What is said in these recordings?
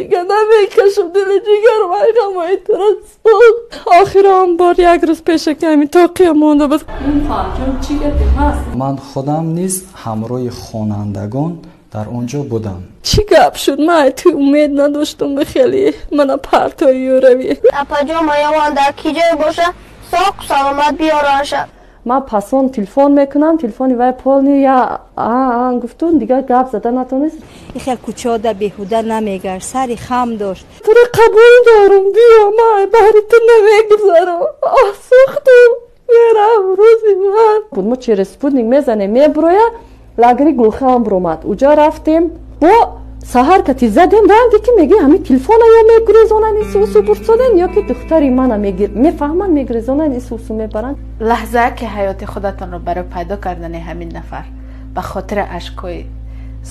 дига намекашам, дили ҷигарам ай ғамои тура сӯхт. Охир он бор як рӯз пеша ки ҳамин тоқия монда буд. Фарҷон, чӣ гапе ҳаст? Ман худам низ ҳамроҳи хонандагон дар он ҷо будам. Чӣ гап шуд? Ман ту умед надоштум, ба хеле мана партои юравӣ. Апаҷон, маяван дар ки ҷое боша, соқ саломат биёранша. Ман пасон телефон мекунам, телефони вай полни я гуфтун, дигар гап зада натонист. Ихел кӯчода беҳуда намегард, сари хам дошт. Туро қабул дорум, биё, ман баҳри ту намегузарам. Оҳ, сӯхтум, мерам рӯзи ман буд. Мо через спутник мезанем, мебуроя лагери Гулхан буромад. Уҷа рафтем, бо саҳар кати задем, ранге ки меги ҳамин телефона ё мегурезонанд, исусу бурсоден, ё ки духтари мана мефаҳманд, мегурезонанд, исусу мебаранд. Лаҳзае ки ҳаёти худатонро барои пайдо кардани ҳамин нафар ба хотири ашкҳои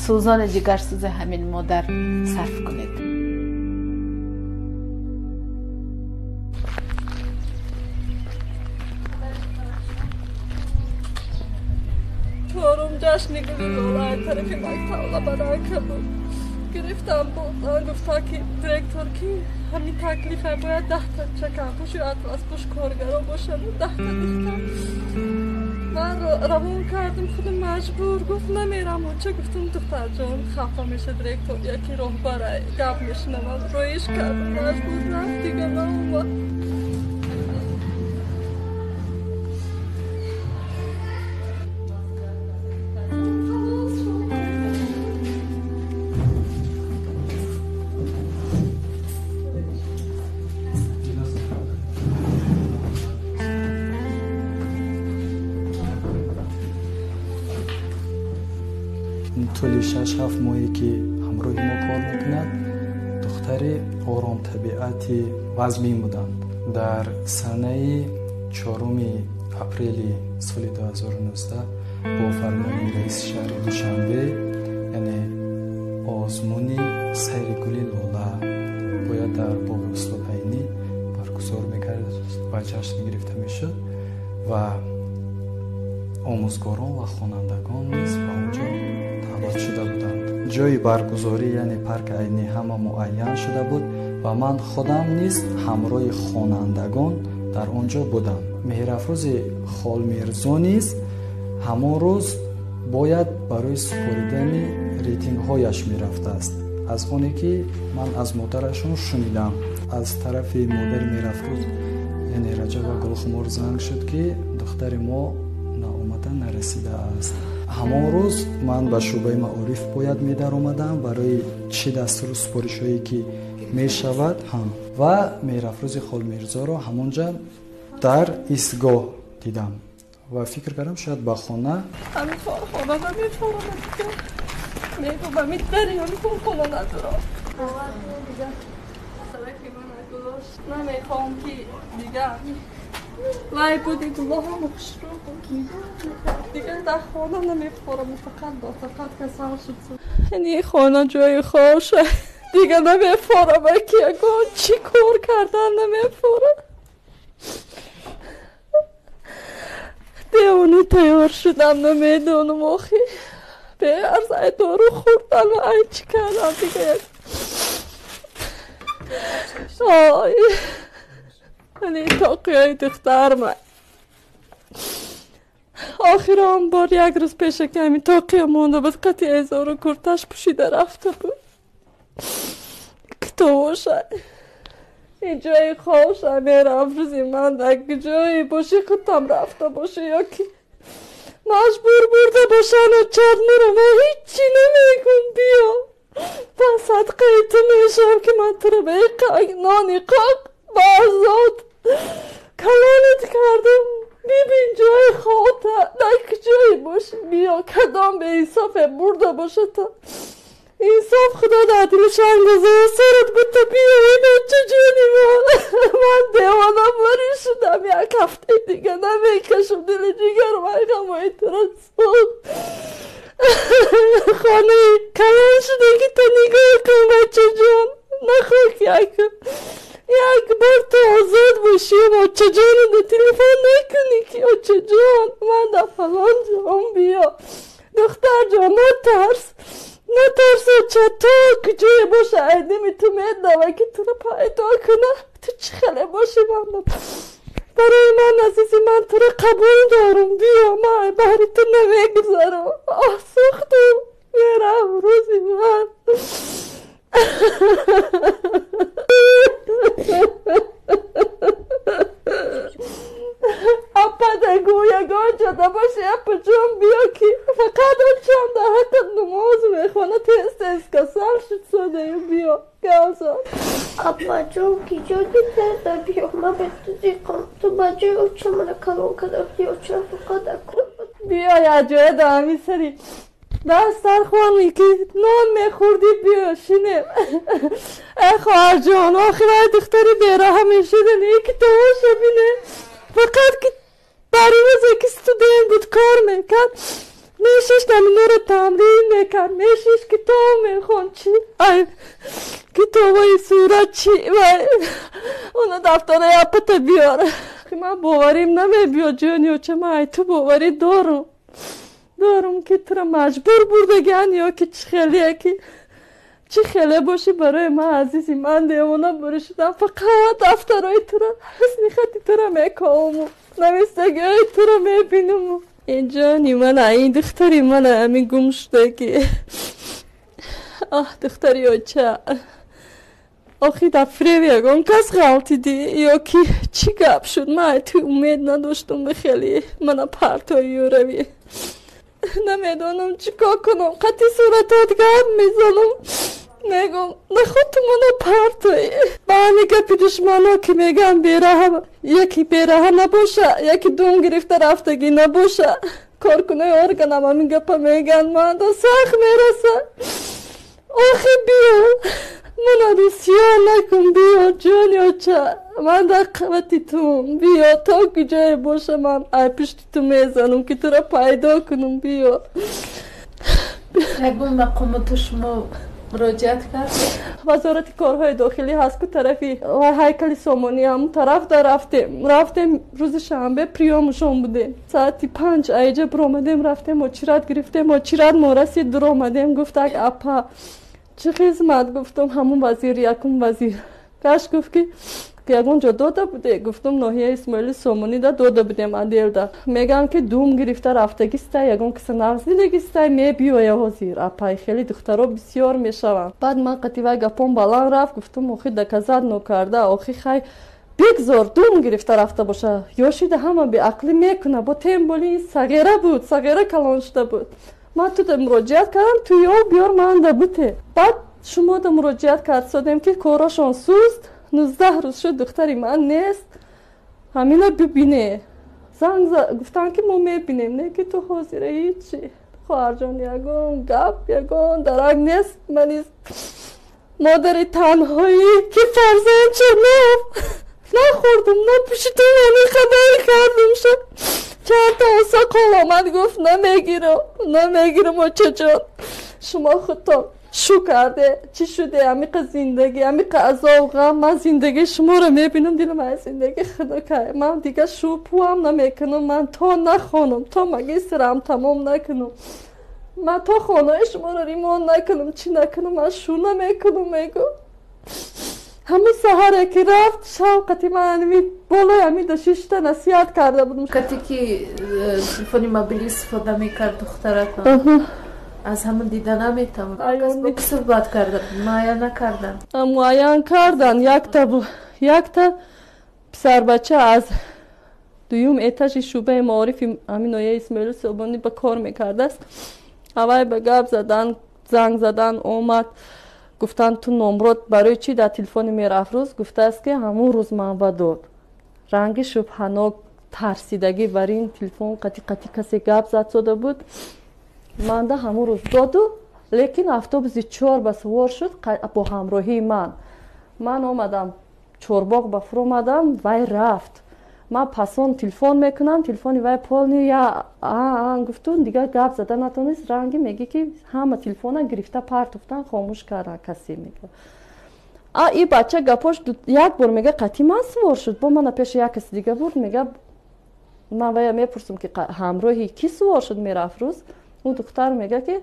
сӯзони ҷигарсӯзи ҳамин модар сарф кунед. Чорум ҷашни гули лола тарафи мактаб лабаранка буд. Гирифтам, бурдан, гуфта ки директор ки ҳамин таклифа бояд 10 та чаканпӯшу атласпӯш коргаро бошанд, 10 та духтар. Ман равон кардам, худам маҷбур. Гуфт, намерам, ча. Гуфтам, духтарҷон, хафа меша директор, яки роҳбара гап мешунавад. Роиш кардам, маҷбур рафт, дига наомад. Тӯли 6-7 моҳе ки ҳамроҳи мо кор мекунад, духтари оромтабиати вазмин буданд. Дар санаи 4 апрели соли 2019 бо фармони раиси шаҳри Душанбе, яъне озмуни сайри гули лола бояд дар боғи устод Айнӣ баргузор мекард ва ҷашн гирифта мешуд ва омӯзгорон ва хонандагон низ ба он ҷо даъват шуда буданд. Ҷои баргузорӣ, яъне парки Айнӣ, ҳама муайян шуда буд ва ман худам низ ҳамроҳи хонандагон дар он ҷо будам. Меҳрафрӯзи Холмирзо низ ҳамон рӯз бояд барои супоридани рейтингҳояш мерафтааст. Аз оне ки ман аз модарашон шунидам, аз тарафи модари Меҳрафрӯз, яъне Раҷаба Гулхумор, занг шуд, ки духтари мо наомада нарасидааст. Ҳамон рӯз ман ба шӯъбаи маориф бояд медаромадам барои чӣ дастуру супоришҳое ки мешавад ва Меҳрафрӯзи Холмирзоро ҳамонҷа дар истгоҳ дидам ва фикр кардам, шояд ба хона. Ҳамин корхона намефаромад, мегум, ҳамин дари ҳамин корхона надорам. Намехоҳам ки дига вай буди, гулоҳам хушрӯ буд. Дига дар хона намефорам, фақат бо фақат касал шуд. Ини хона ҷои хоша, дига намефорам, ки ягон чӣ кор кардан намефорам. Девонӣ тайёр шудам, намедонам, охи беарз ай дору хӯрдан ва ай чӣ кардам дига. Ой, ани тоқиёи духтарма. Охир он бор як рӯз пеша ки ҳамин тоқия монда буд, қати эзору курташ пӯшида рафта буд. Китобоша ин ҷои хоша, мерам рӯзи ман дар ҷое бошӣ, худтам рафта бошӣ ё ки маҷбур бурда бошану чармуро, ман ҳиччи намегум. Биё, ба садқаи ту мешавам, ки ман туро ба нони қоқ ба озод калонат кардам. Бибин ҷои хота, дар куҷое бошӣ, биё. Кадом беинсофе бурда бошад, инсоф худо дар дилаш андоза сарат бута. Биё, инача ҷони ман, ман девона барӣ шудам, як ҳафтаи дига намекашам, дили ҷигарам ай ғамои тура сӯхт. Хонаи калон шудагӣ то нигоҳ кун, бачаҷон, нахоҳ як бор ту озод бошӣ, очаҷону да телефон накунӣ, ки очаҷон, ман дар фалон ҷон, биё. Духтарҷон, натарс. Натарс оча, то куҷое боша, айдими ту медава, ки туро пайдо куна. Ту чӣ хеле боши, ман барои ман азизи ман туро қабул дорум. Биё, ман баҳри ту намегузарам. Оҳ, сӯхтум, мерам рӯзи ман. Апа дагу ягон ҷода боши, апа ҷон, биё, ки фақат очам дар ҳаққат намоз мехона, тез тез касал шуд содаю, биё гавзо. Апа ҷон, ки ҷои тезда биё, ман ба ту зиқам. Ту ба ҷои оча мана калон карда будӣ, оча фақат акун. Биё, як ҷоя да ҳамин сари дастархоне ки нон мехӯрдӣ, биё шинем. Э хоҳарҷон, охир ай духтари бераҳа мешудани, ки тамоша бине. Фақат ки бари рӯзе ки студент буд, кор мекард, мешишт ҳаминора тамрин мекард, мешишт китоб мехонд, чи ай китобҳои сурат чи вай оно дафтараи апата биёр. Ман боварим намебиёд, ҷони оча, ман ай ту боварӣ дорум, дорум ки туро маҷбур бурдагиан ё ки чӣ хеле, ки чӣ хеле бошӣ, барои ман азизи ман девона бурӣ шудам. Фақат дафтарои туро, ҳусни хати туро мековаму навистагиҳои туро мебинаму. Ин ҷони мана, ин духтари мана, ҳамин гум шудаги. Аҳ, духтари оча, охи дар фиреб ягон кас ғалтидӣ ё ки чӣ гап шуд? Ман ай ту умед надоштум, бихелӣ мана партоию равӣ. Намедонам чӣ кор кунам, қатъи суратот гап мезанам, мегӯм наход ту мана партоӣ. Ба ҳамин гапи душмано ки мегӯям, бераҳа яке бераҳа набоша, яке дум гирифта рафтагӣ набоша. Коркунои органам ҳамин гапа мегӯянд, манда сахт мераса. Охи биё, мана русиё накун, биё ҷони оча, ман дар қавати тум, биё, то куҷое боша, ман ай пушти ту мезанам, ки туро пайдо кунам, биё. Ягон мақомоту шумо муроҷиат кард? Вазорати корҳои дохилӣ ҳаст ку тарафи ҳайкали Сомонӣ, ҳамун тараф да рафтем. Рафтем рӯзи шанбе, приёмушон будем. Соати 5 айҷа биромадем, рафтем, очират гирифтем, очират мо расид, дуромадем, гуфт ак апа чӣ хизмат? Гуфтум ҳамун вазир, якум вазир. Гашт гуфт ки ягон ҷо дода буде? Гуфтум ноҳияи Исмоили Сомонида дода будем, аделда. Мегӯям ки дум гирифта рафтагистай, ягон киса нағз дидагистай, мебиёя ҳозир. Апай хеле духтаро бисёр мешаванд. Баъд ман қатъи вай гапом баланд рафт, гуфтум охи доказат нокарда, охи хай бигзор дум гирифта рафта боша. Ёшида ҳама беақлӣ мекуна, бо тем боли ин сағира буд, сағира калон шуда буд. Ман туда муроҷиат кардам, ту ё биёр манда буте. Баъд шумо да муроҷиат кард содем ки корошон суст, 19 рӯз шуд духтари ман нест, ҳамина бибине. Занг гуфтанд ки мо мебинем, не ки ту ҳозира ҳичи. Хоҳарҷон, ягон гап, ягон дарак нест. Ман модари танҳоӣ ки фарзанд шуд, нахӯрдум, напӯшидум, ҳамин хабар кардум шуд. Чанд та оса қол омад, гуфт намегирам, намегирам очаҷон. Шумо худтон шу карде, чӣ шуде, ҳамиқа зиндагӣ, ҳамиқа азоб, ғам, ман зиндагии шуморо мебинам, дилам аз зиндагӣ худо кай. Ман дигар шу пӯам намекунам, ман то нахонам, то магистрам тамом накунам, ман то хонаи шуморо римон накунам, чӣ накунам, ман шу намекунам, мегӯ. Ҳамун саҳаре ки рафт, шавқати ман ҳамин болои ҳамин дошишта насиҳат карда будам. Кате ки телефони мобилӣ истифода мекард духтаратон, аз ҳамон дида наметавонад. Бо ки суҳбат карда, муайян накардан? Муайян кардан. Якта писарбача аз дуюм этажи шӯъбаи маорифи ҳамин ноҳияи Исмоили Сомонӣ ба кор мекардааст. Аввай ба гап задан, занг задан омад. Гуфтанд ту номрод барои чӣ дар телефони Меҳрафрӯз? Гуфтааст ки ҳамун рӯз ман ба дод. Ранги шубҳанок, тарсидагӣ бар ин телефон қатӣ қатӣ касе гап зад сода буд. Манда ҳамун рӯз доду, лекин автобуси 4 ба сувор шуд бо ҳамроҳии ман. Ман омадам Чорбоғ ба фуромадам, вай рафт. Ман пасон телефон мекунам, телефони вай полни я гуфту, дигар гап зада натонист, ранги мегӣ ки ҳама телефона гирифта партофтан, хомӯш кардан касе мега. А и бача гапош як бор мега қатъи ман сувор шуд, бо мана пеши як каси дига бурд, мега ман вая мепурсам ки ҳамроҳи кӣ сувор шуд Меҳрафрӯз? Ӯ духтар мега ки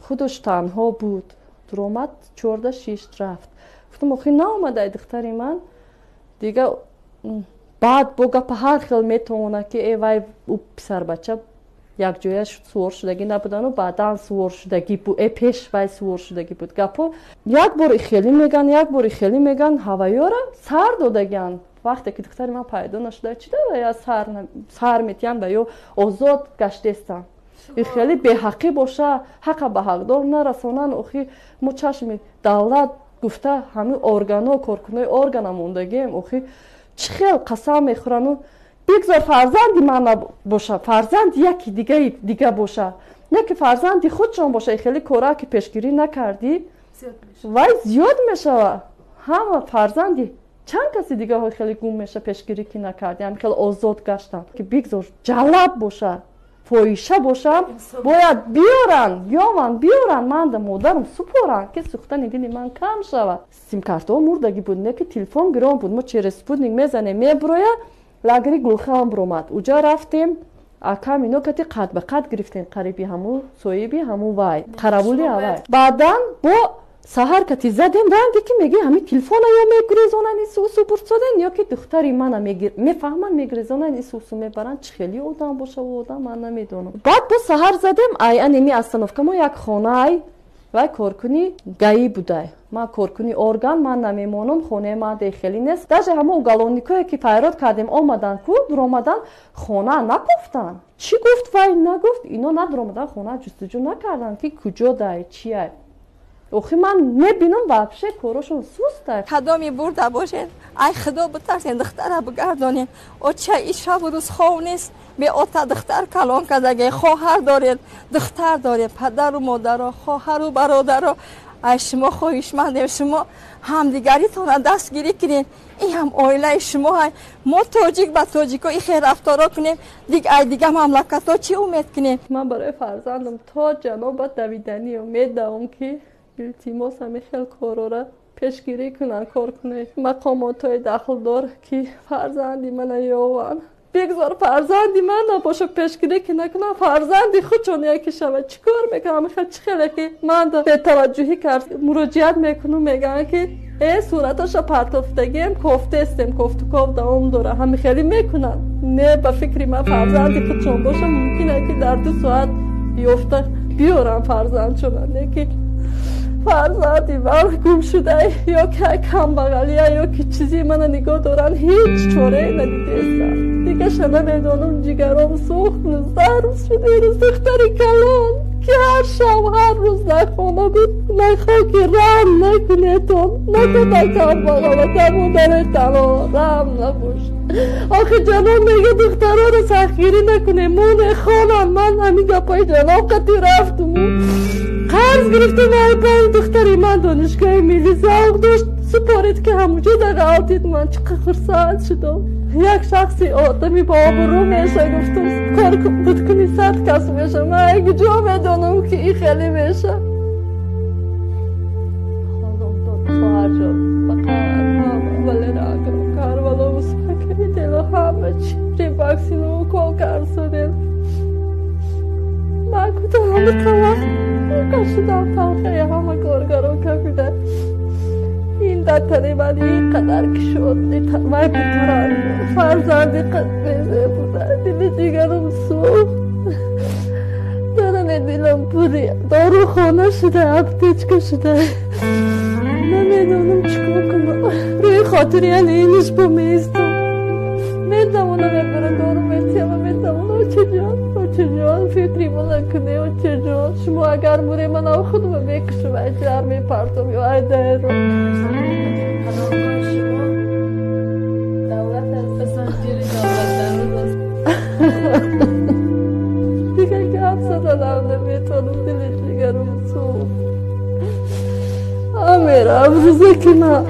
Худаш танҳо буд. Дуромад 14:06 рафт. Гуфтам охи наомадай духтари ман. Дига баъд бо гапа ҳар хел метавона ки э вай ӯ писарбача якҷоя сувор шудагӣ набудану баъдан сувор шудагӣ э пеш вай сувор шудагӣ буд. Гапо як бор ихелӣ меган, як бор ихелӣ меган, ҳаваёра сар додагиан. Вақте ки духтари ман пайдо нашуда, чӣ ва сар метиҳанд ва ё озод гаштестанд. Ихелӣ беҳаққӣ боша, ҳақа ба ҳақдор нарасонанд. Охи мо чашми давлат гуфта ҳамин органо, коркунои органа мондагием. Охи чӣ хел қасам мехӯрану бигзор фарзанди ман набоша, фарзанди яки дигаи дига боша, не ки фарзанди худшон боша. Хеле кора ки пешгирӣ накардӣ, вай зиёд мешава. Ҳама фарзанди чанд каси дигаҳо хеле гум меша, пешгирӣ ки накардӣ, ҳами хеле озод гаштанд ки бигзор ҷалаб боша, фоҳиша бошам, бояд биёранд, ёванд, биёранд, ман да модарам супоранд, ки сӯхтани дили ман кам шавад. Симкартаҳо мурдагӣ буд, не ки телефон гирон буд. Мо через спутник мезанем, мебуроя. Лагери Гулхан буромад. Уҷа рафтем, акам ино кати қад ба қад гирифтем, қариби ҳаму соҳиби ҳаму вай қаравули ҳавай. Баъдан бо саҳар кати задем, ранге ки меги ҳами телефона ё мегурезонанд, исусу бурсоден, ё ки духтари мана мефаҳманд, мегурезонанд, исусу мебаранд. Чӣ хели одам боша ӯ одам, ман намедонам. Баъд бо саҳар задем, ай анеми остановка мо як хонаай, вай коркуни ГАИ будай. Ман коркуни орган, ман намемонам, хонаи ман дехелӣ нест. Даже ҳама уголовникое ки файрод кардем, омадан ку, дуромадан, хона накуфтанд. Чӣ гуфт вай, нагуфт, ино надуромадан, хона ҷустуҷӯ накарданд ки куҷо дай, чиай. Охи ман мебинам, вообще корошон сустай. Кадоми бурда бошед, ай худо битарсен, духтара бигардонед. Оча и шабу рӯз хов нест, беота духтар калон кардаге, хоҳар доред, духтар доред, падару модаро, хоҳару бародаро. Ай шумо хоҳишмандем, шумо ҳамдигаритонро дастгирӣ кунед. Ин ҳам оилаи шумо ҳай. Мо тоҷик ба тоҷико и хел рафторо кунем, ай дига мамлакатҳо чӣ умед кунем? Ман барои фарзандам то ҷанобат давиданӣ умед давом ки илтимос ҳамин хел корора пешгирӣ кунанд коркунои мақомотҳои дахлдор, ки фарзанди мана ёванд. Бигзор фарзанди ман набоша, пешгирӣ ки накунам, фарзанди худшон яке шавад. Чӣ кор мекунам? Хел чӣ хеле ки ман бетаваҷҷӯҳӣ кард, муроҷиат мекунам, мегӯянд ки э сураташа партофтагием, кофтестем, кофтуков давом дора. Ҳами хеле мекунанд. Не, ба фикри ман, фарзанди худшон боша, мумкин ки дар 2 соат ёфта биёрам фарзандшона. Не ки фарзанди ман гум шуда, ё ки камбағалия, ё ки чизи мана нигоҳ доранд, ҳеҷ чорае надидестам. Дигаша намедонам, ҷигаром сӯхт. 19 рӯз шуд ирӯз. Духтари калон ки ҳар шаб, ҳар рӯз дар хона буд, нахоҳ ки раҳм накунетон, накуна камбағалата, модари танҳо раҳм набош. Охи ҷаноб мега духтароро сахтгирӣ накунем, моне хонанд. Ман ҳамин гапҳои ҷаноб қатӣ рафтуму қарз гирифтам ай банк. Духтари ман донишгоҳи миллӣ завқ дошт, супорид ки ҳамуҷо дағалтид. Ман чӣ қадр хурсанд шудам. Як шахси одами бообрӯ меша, гуфтам, кор буд куни 100 кас меша. Ман куҷо медонам ки ин хеле меша. Хоҳарҷон, фақат ҳама вале Карбало усакидела, ҳама чи ваксину укол карсодем. Ман гуфтам, ҳама вақт шудам, талхаи ҳама коргаро кафида. Ин дар тани ман ин қадар кишод, вай бутаран фарзанди қадбезе буда, дили ҷигарам сӯхт. Дарани дилам пури дорухона шуда, аптечка шуда. Намедонам чӣ кор кунам. Рӯи хотири яъне иниш бо меистам. Метавонам мебара дору метиҳам, метавонам. Очаҷон, очаҷон, фикри мана куне, очаҷон. Шумо агар муре, манам худро мекушам, ай ҷар мепартом ё ай дайро. Паноҳгоҳи шумо давлат аст, занҷири давлат дар рӯз аст. Дигар гап заданам наметавонам, дили ҷигарам сӯхт. Амирам рӯзе ки ман